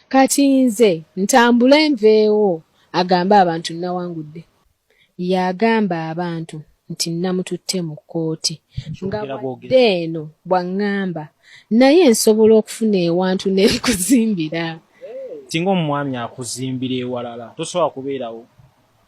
Kati nze ntambule nveewo agambe abantu nawangudde. Yagamba abantu nti namututte mu kkooti nga bwadde eno bw'aŋŋamba naye nsobola okufuna ewantu ne nkuzimbira. Singa omwami akuzimbira ewalala tosobola kubeerawo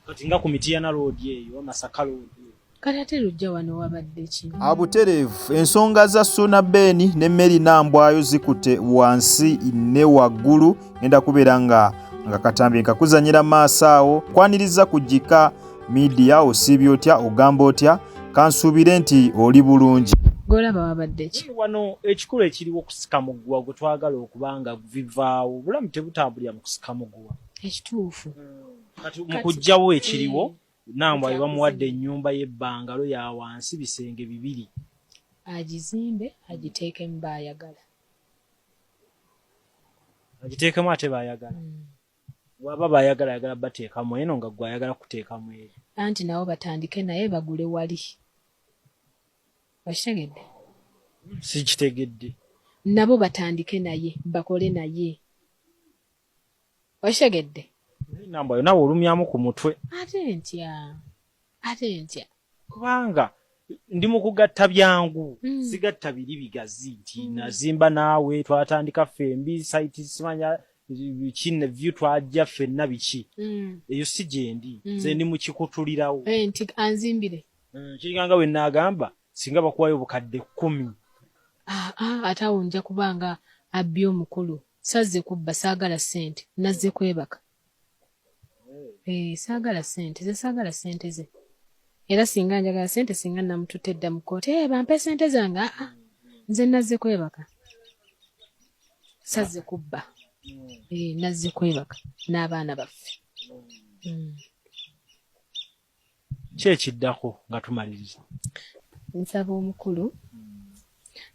kati nga ku Mityana Road eyo oba Masaka Road eyo. Kati ate Luggya wano wabadde ki? Abutereevu ensonga za Ssuuna Ben ne Mary Nambwayo zikutte wansi ne waggulu. Ngenda kubeera nga nga katambi nkakuzanyira maaso awo. Kwaniriza ku Gika Media, osiibye otya, ogamba otya? Kansuubire nti oli bulungi. Golaba wabadde ki? Wano ekikulu ekiriwo kusika muguwa gwe twagala okuba nga bivaawo. Obulamu tebutambulira mu kusika muguwa. Ekituufu. Kati mu kuggyawo ekiriwo Nambwayo bamuwadde ennyumba y'ebbangalo ya wansi bisenge bibiri. Agizimbe agiteekemu b'ayagala. Agiteekemu ate b'ayagala. Bw'aba b'ayagala ayagala bateekamu eno nga ggwe ayagala kuteekamu eri. Anti nabo batandike naye bagule wali. Okitegedde? Sikitegedde. Nabo batandike naye bakole naye. Okitegedde? Nambwayo nawe olumyamu ku mutwe. Ate ntya? Ate ntya? Kubanga ndi mu kugatta byangu, sigatta biri bigazi nti nazimba naawe twatandika ffembi site simanya biki ne view twajja ffenna biki. Eyo si gyendi, nze ndi mu kikutulirawo. Nti anzimbire. Kiringa nga bwe naagamba singa bakuwayo obukadde 10. Ate awo nja kuba nga abbye omukulu. Sazze kubba, saagala ssente, nazze kwebaka. Saagala ssente ze, saagala ssente ze. Era singa njagala ssente singa namututte dda mu kkooti, bampe ssente zange. Nze nazze kwebaka. Sazze kubba. Nazze kwebaka n'abaana baffe. Ki ekiddako nga tumaliriza? Nsaba omukulu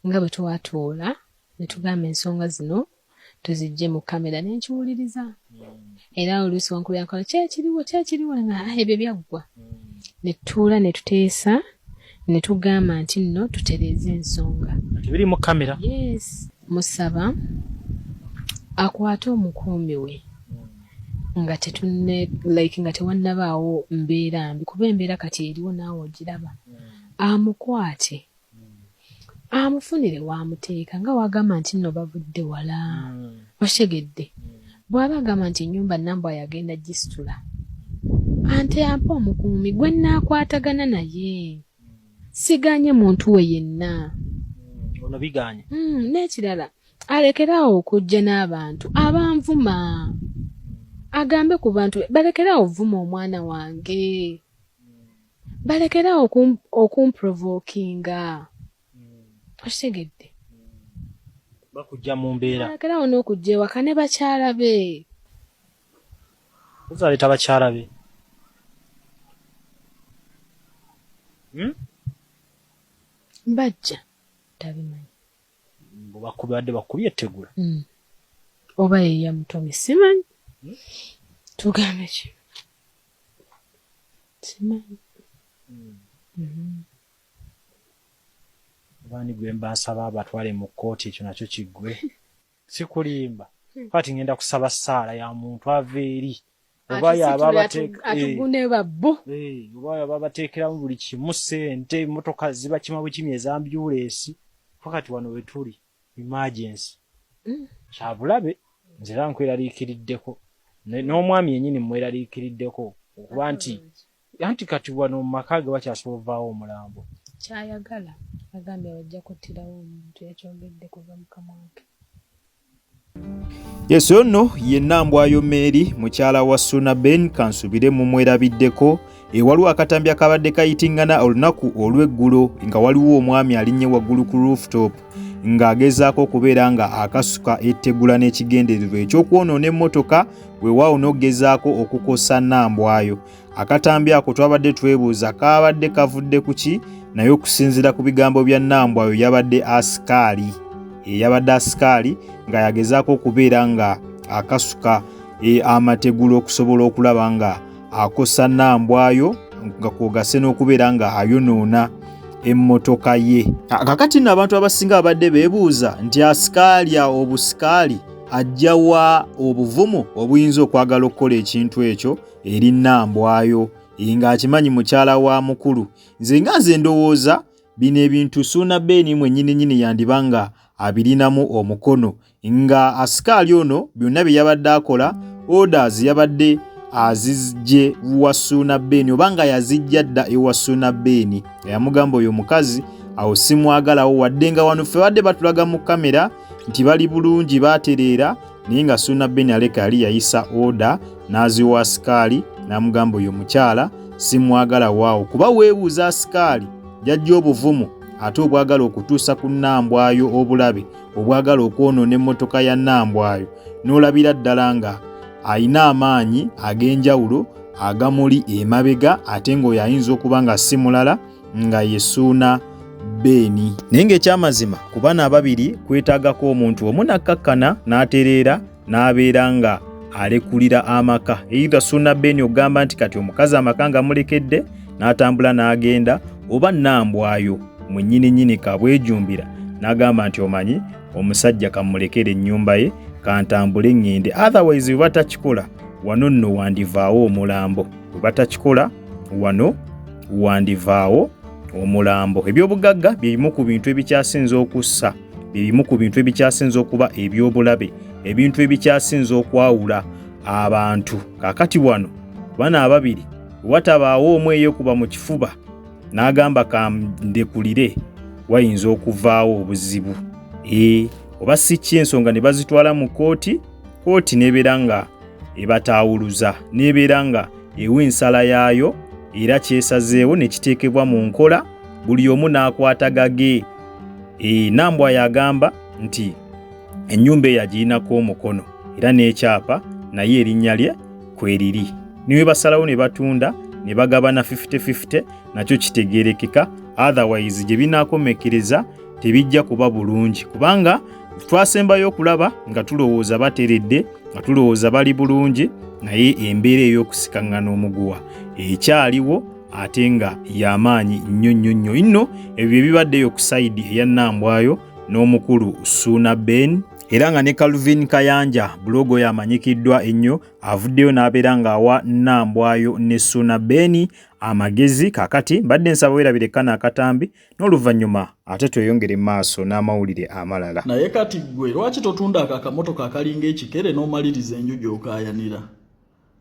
nga bwe twatuula ne tugamba ensonga zino tuzijje mu kamera ne nkiwuliriza. Era oluusi wankubira nkola kyekiriwo kyekiriwo nga ebyo byaggwa. Ne tutuula ne tuteesa ne tugamba nti nno tutereeze ensonga. Tebiri mu kamera? Yes. Musaba akwate omukuumi we nga tetunne like nga tewannabaawo mbeera mbi kuba embeera kati eriwo naawe ogiraba. Amukwate amufunire waamuteeka nga wagamba nti nno bavudde wala. Okitegedde? Bw'aba agamba nti ennyumba Nambwayo agenda gisitula, ante ampe omukuumi gwe nnaakwatagana naye. Siganye muntu we yenna. Ono biganye. N'ekirala alekeraawo okujja n'abantu abanvuma. Agambe ku bantu balekeraawo ovuma omwana wange. Balekeraawo okumprovokinga. Okitegedde? Bakujja mu mbeera. Balekeraawo n'okujja ewaka ne bakyala be. Ozaleeta bakyala be. Bajja tabimanyi. Bakubadde bakubye ettegula. Oba ye yamutomye simanyi. Tugambe ki? Simanyi. Obaani gwe mba nsaba abatwale mu kkooti ekyo nakyo kiggwe. Sikulimba. Kati ngenda kusaba ssaala ya muntu ava eri. Oba yaba atugune babbu. Oba yaba abateekeramu buli kimu ssente, emmotoka ziba kima bukimi ez'ambyuleesi. Kati wano we tuli emergency. Kyabulabe nze era nkweraliikiriddeko. N'omwami yennyini mmweraliikiriddeko okuba nti anti kati wano mu maka ge wakyasobola ovaawo omulambo. Kyayagala agambye bajja kuttirawo omuntu yakyogedde kuva mu kamwa ke. Yes, ono ye Nambwayo Mary mukyala wa Ssuuna Ben kansubire mumwerabiddeko. Waliwo akatambi akabadde kayitingana olunaku olw'eggulo nga waliwo omwami alinnye waggulu ku rooftop ng'agezaako okubeera nga akasuka ettegula n'ekigendererwa eky'okwonoona emmotoka weewaawo n'okugezaako okukosa Nambwayo. Akatambi ako twabadde twebuuza kaabadde kavudde ku ki, naye okusinziira ku bigambo bya Nambwayo yabadde asikaali. Yabadde asikaali nga yagezaako okubeera nga akasuka amategula okusobola okulaba nga akosa Nambwayo nga kwogase n'okubeera nga ayonoona emmotoka ye. Kakati nno abantu abasinga babadde beebuuza nti asikaali obusikaali Ajjawa obuvumu obuyinza okwagala okukola ekintu ekyo eri Nambwayo ng'akimanyi mukyala wa mukulu? Nze nga nze ndowooza bino ebintu Suuna Ben mwennyini nnyini yandiba nga abirinamu omukono, nga asikaali ono byonna bye yabadde akola orders yabadde azijje wa Suuna Ben, oba nga yazijja dda ewa Suuna Ben, yamugamba oyo omukazi awo simwagalawo. Wadde nga wano ffe badde batulaga mu kamera nti bali bulungi, batereera, naye nga Suuna Ben aleka yali yayisa order n'aziwa asikaali n'amugamba oyo mukyala simwagala waawo. Kuba weebuuza asikaali jajja obuvumu ate obwagala okutuusa ku Nambwayo obulabe, obwagala okwonoona emmotoka ya Nambwayo, n'olabira ddala nga ayina amaanyi ag'enjawulo agamuli emabega, ate ng'oyo ayinza okuba nga si mulala nga ye Suuna Ben. Naye ng'ekyamazima ku bano ababiri kwetaagako omuntu omu nakkakkana n'atereera n'abeera nga alekulira amaka, either Suuna Ben okugamba nti kati omukazi amaka nga mulekedde n'atambula n'agenda, oba Nambwayo mwennyini nnyini kabwejumbira n'agamba nti omanyi omusajja kamulekere ennyumba ye, kantambule ŋŋende. Otherwise bwe batakikola wano nno wandivaawo omulambo, bwe batakikola wano wandivaawo omulambo. Ebyobugagga bye bimu ku bintu ebikyasinze okussa, bye bimu ku bintu ebikyasinze okuba ebyobulabe, ebintu ebikyasinze okwawula abantu. Kaakati wano bano ababiri watabaawo omu eyeekuba mu kifuba n'agamba kandekulire, wayinza okuvaawo obuzibu. Oba si ki, ensonga ne bazitwala mu kkooti, kkooti n'ebeera nga ebataawuluza, n'ebeera nga ewa ensala yaayo, era kyesazeewo ne kiteekebwa mu nkola, buli omu n'akwata gage. Nambwayo agamba nti ennyumba eyo agirinako omukono era n'ekyapa naye erinnya lye kweriri. Niwe basalawo ne batunda ne bagabana 50-50, nakyo kitegeerekeka. Otherwise gye binaakomekereza tebijja kuba bulungi, kubanga twasembayo okulaba nga tulowooza bateredde, nga tulowooza bali bulungi, naye embeera ey'okusikaŋŋana omuguwa ekyaliwo ate nga y'amaanyi nnyo nnyo nnyo nno. Ebyo ebibaddeyo ku side eya Nambwayo n'omukulu Suuna Ben. Era nga ne Calvin Kayanja, blogger oyo amanyikiddwa ennyo, avuddeyo n'abeera ng'awa Nambwayo ne Suuna Ben amagezi. Kaakati mbadde nsaba werabire kano akatambi, n'oluvannyuma ate tweyongere maaso n'amawulire amalala. Naye kati ggwe lwaki totunda ako akamotoka akalinga ekikere n'omaliriza enju gy'okaayanira?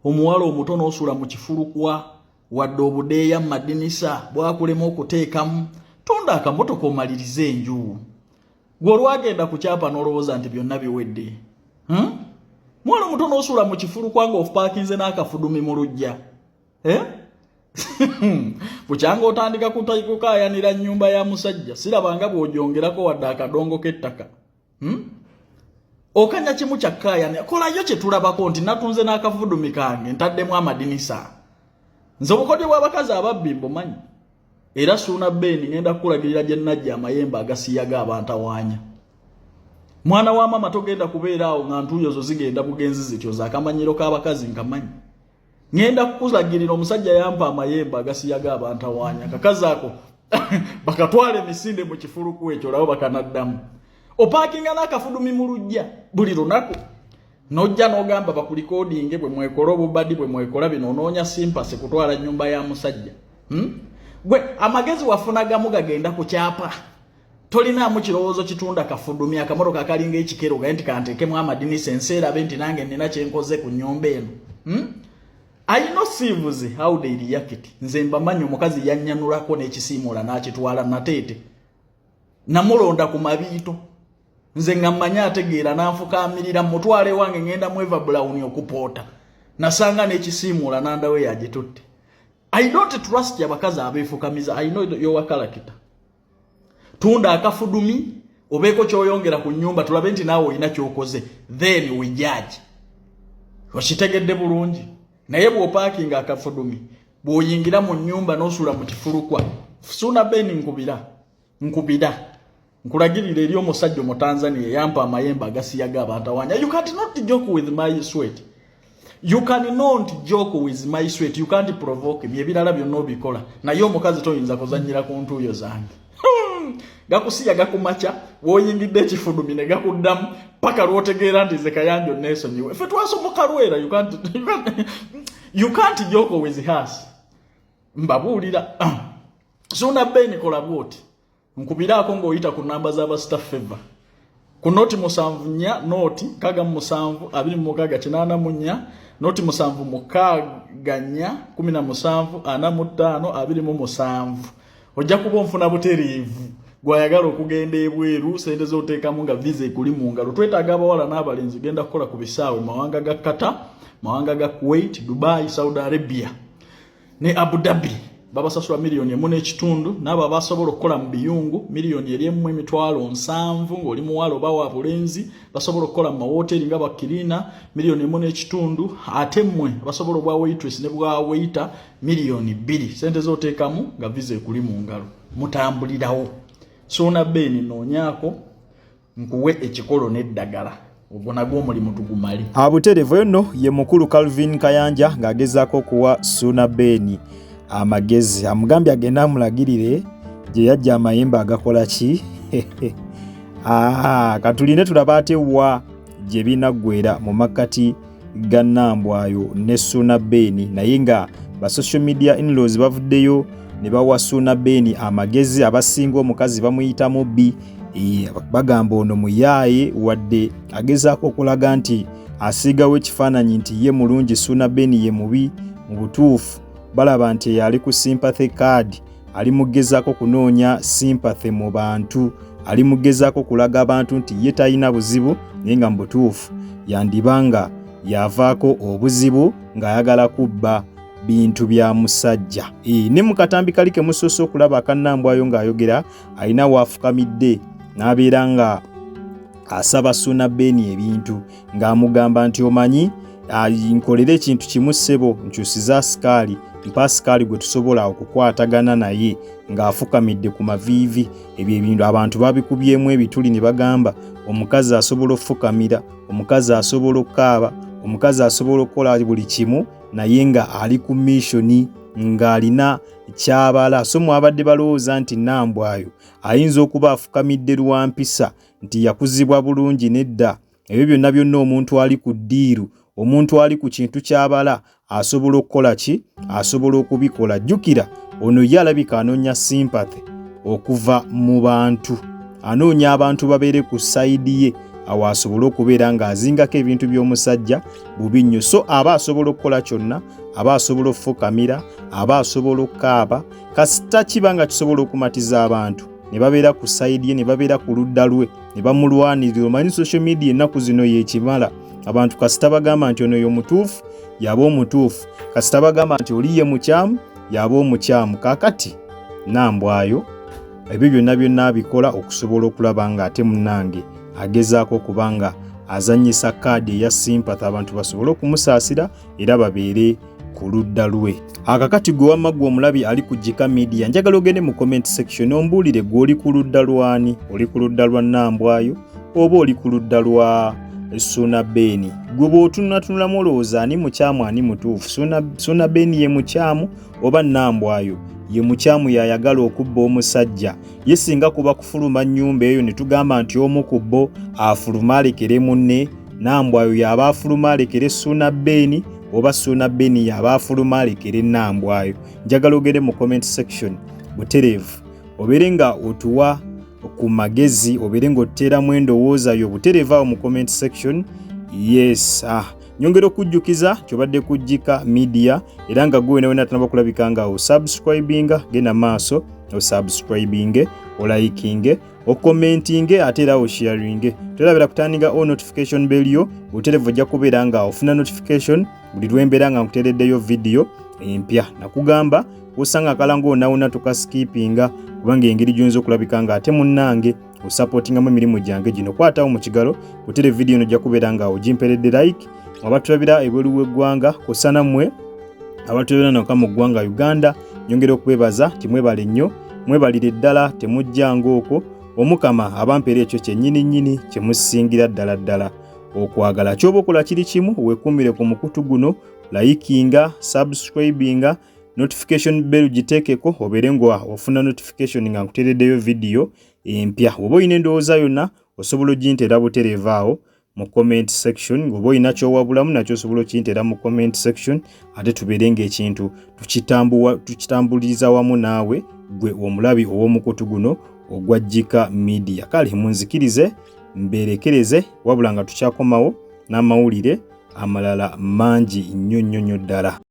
Omuwala omuto n'osula mu kifulukwa, wadde obudeeya mu madinisa bwakulema okuteekamu. Tunda akamotoka omalirize enju. Gwe olwagenda ku kyapa n'olowooza nti byonna biwedde, Muwala omuto n'osula mu kifulukwa nga opaakinze n'akafudumi mu luggya, eh? Bukyanga otandika kukaayanira nnyumba ya musajja, sirabanga bw'ogyongerako wadde akadongo k'ettaka, Okanya kimu kyakkaayana, kolayo kye tulabako nti natunze n'akafudumi kange ntaddemu amadinisa. Nze obukodyo bw'abakazi ababbi mbumanyi. Era Suuna Ben, ngenda kukulagirira gye najja amayembe agasiyaga abantawaanya. Mwana wa mama, togenda kubeera awo nga ntuuyo zo zigenda bugenzi zityo. Zaakamanyiro k'abakazi nkamanyi. Ngenda kukulagirira omusajja yampa amayembe agasiyaga abantawaanya. Kakazi ako bakatwala emisinde mu kifuluku ekyo, olabo bakanaddamu. Opaakinga n'akafudumi mu luggya buli lunaku, nojja n'ogamba bakulikodinge bwe mwekola obubadi, bwe mwekola bino. Onoonya sympathy kutwala nnyumba ya musajja, Gwe amagezi wafunagamu gagenda ku kyapa, tolinaamu kirowoozo kitunda kafudumi, akamotoka akalinga ekikero, gaye nti kanteekemu amadinisa ensi erabe nti nange nina kyenkoze ku nnyumba eno, I know thieves how they react. Nze mbamanyi. Omukazi yannyanulako n'ekisiimuula n'akitwala nateete. Namulonda ku mabiito, nze nga mmanyi ategeera, nanfukaamirira mutwale wange ngenda mweva Brown okupoota, nasanga n'ekisiimuula nandawe yagitutte. I don't trust abakazi abeefukamiza. I know your character. Tunda akafudumi obeeko kyoyongera ku nnyumba, tulabe nti naawe olina kyokoze, then we judge. Okitegedde bulungi? Naye bw'opaakinga akafudumi, bw'oyingira mu nnyumba n'osula mu kifulukwa, Suuna Ben, nkubira, nkubira nkulagirira eri omusajja omutanzania yampa amayembe agasiyaga abantawanya. You can't not joke with my sweat. You cannot joke with my sweat. You can't provoke me. Ebirala byonna obikola, naye omukazi toyinza kuzanyira ku ntuuyo zange. Gakusiya gakumakya w'oyingidde ekifudumi ne gakuddamu paka lw'otegeera nti nze Kayanja onneesonyiwe. Ffe twasomoka lwera. You can't joke with us. Mbabuulira, Suuna Ben, kola bwoti, nkubiraako ng'oyita ku namba z'abasita favor ku 074 067 26 84, 076 4 17 45 27. Ojja kuba onfuna butereevu. Gwayagala okugenda ebweru, sente z'oteekamu nga visa ekuli mu ngalo. Twetaaga abawala n'abalenzi genda kukola ku bisaawe mawanga ga Qatar, mawanga ga Kuwait, Dubai, Saudi Arabia ne Abu Dhabi. Babasasula 1.5 miliyoni. N'abo abasobola okukola mu biyungu, 1.7 miliyoni ng'oli muwala oba wa bulenzi. Basobola okukola mu mawoteeri nga ba cleaner, 1.5 miliyoni. Ate mmwe basobola obwa waitress ne bwa waiter, 2 miliyoni. Sente z'oteekamu nga visa ekuli mu ngalo, mutambulirawo. Suuna Ben, noonyaako nkuwe ekikolo n'eddagala, ogwo nagwo omulimu tugumale. Abuterevu nno ye mukulu Calvin Kayanja ng'agezaako okuwa Suuna Ben amagezi. Amugambye agende amulagirire gye yajja amayembe agakola ki. Katulinde tulabe ate wa gye binaggwera mu makkati ga Nambwayo ne Suuna Ben. Naye nga ba social media inlaws bavuddeyo ne bawa Suuna Ben amagezi. Abasinga omukazi bamuyita mubbi. Bagamba ono muyaaye, wadde agezaako okulaga nti asiigawo ekifaananyi nti ye mulungi, Suuna Ben ye mubi. Mu butuufu balaba nti ali ku sympathy card, ali mugezaako kunoonya sympathy mu bantu, ali mugezaako kulaga abantu nti ye talina buzibu, naye nga mu butuufu yandiba nga yavaako obuzibu ng'ayagala kubba bintu bya musajja. Ne mu katambi kali ke musoose okulaba akannambwayo ng'ayogera, alina waafukamidde n'abeera nga asaba Suuna Ben ebintu, ng'amugamba nti omanyi, nkolere ekintu kimu ssebo, nkyusiza asikaali, mpa asikaali gwe tusobola okukwatagana naye, ng'afukamidde ku maviivi. Ebyo ebintu abantu babikubyemu ebituli ne bagamba omukazi asobola okufukamira, omukazi asobola okukaaba, omukazi asobola okukola buli kimu, naye nga ali ku mission, ng'alina kyabala. So mwabadde balowooza nti Nambwayo ayinza okuba afukamidde lwa mpisa nti yakuzibwa bulungi, nedda. Ebyo byonna byonna, omuntu ali ku ddiiru, omuntu ali ku kintu kyabala, asobola okukola ki? Asobola okubikola. Jjukira ono ye alabika anoonya sympathy okuva mu bantu, anoonya abantu babeere ku side ye, awo asobole okubeera ng'azingako ebintu by'omusajja bubi nnyo. So aba asobola okukola kyonna, aba asobola okufukamira, aba asobola okukaaba, kasita kiba nga kisobola okumatiza abantu ne babeera ku side ye, ne babeera ku ludda lwe, ne bamulwanirira. Omanyi social media ennaku zino yekimala abantu, kasita bagamba nti ono ye omutuufu, yaba omutuufu, kasita bagamba nti oli ye mukyamu, yaba omukyamu. Kaakati Nambwayo ebyo byonna byonna abikola okusobola okulaba nga ate munnange agezaako okuba nga azannyisa kaadi eya sympathy, abantu basobole okumusaasira era babeere ku ludda lwe. Akakati gwe wamma gwe omulabi ali ku Gika Media, njagala ogende mu comment section ombuulire, gwe oli ku ludda lwani? Oli ku ludda lwa Nambwayo oba oli ku ludda lwa Suuna Ben? Gwe bw'otununatunulamu olowooza ani mukyamu, ani mutuufu? Suuna Ben ye mukyamu oba Nambwayo ye mukyamu yayagala okubba omusajja? Ye singa kuba kufuluma nnyumba eyo ne tugamba nti omu ku bo afuluma alekere munne, Nambwayo yaba afuluma alekere Suuna Ben oba Suuna Ben yaba afuluma alekere Nambwayo? Njagala ogende mu comment section butereevu obeere nga otuwa ku magezi, obeere ng'otuteeramu endowooza yo butereevu awo mu comment section. Yes, nyongera okujjukiza kyobadde ku Gika Media, era nga gwe wena wena tanaba kulabika nga osubscribinga, genda maaso osubscribinge, olikinge, okommentinge, ate era osharinge. Tolabira kutandika o notification bell yo butereevu, ojja kubeera nga ofuna notification buli lwembeera nga nkuteereddeyo vidiyo empya. Nakugamba osanga akalango onawona tukaskipinga, kubanga engeri gy'oyinza okulabika nga ate munnange osupportingamu emirimu gyange gino. Kwatawo mu kigalo kutere vidiyo eno, ojja kubeera nga ogimperedde like. Abatulabira ebweru w'eggwanga kw'ossa nammwe abatulabira nokka mu ggwanga Uganda, nyongera okubebaza timwebale nnyo, mwebalire ddala, temujjanga okwo. Omukama abampeera ekyo kyennyini nnyini kye musingira ddala ddala okwagala. Kyoba okola kiri kimu, weekuumire ku mukutu guno, likinga, subscribinga. Notification bell giteekeko obeere nga ofuna notification nga nkuteereddeyo vidiyo empya. Oba olina endowooza yonna, osobola oginteera butereevu awo mu comment section. Ng'oba olina ky'owabulamu nakyo, osobola okinteera mu comment section, ate tubeere ng'ekintu tukitambuliza wamu naawe gwe omulabi ow'omukutu guno ogwa Jika Media. Kale munzikirize mbeerekereze, wabula nga tukyakomawo n'amawulire amalala mangi nnyo nnyo nnyo ddala.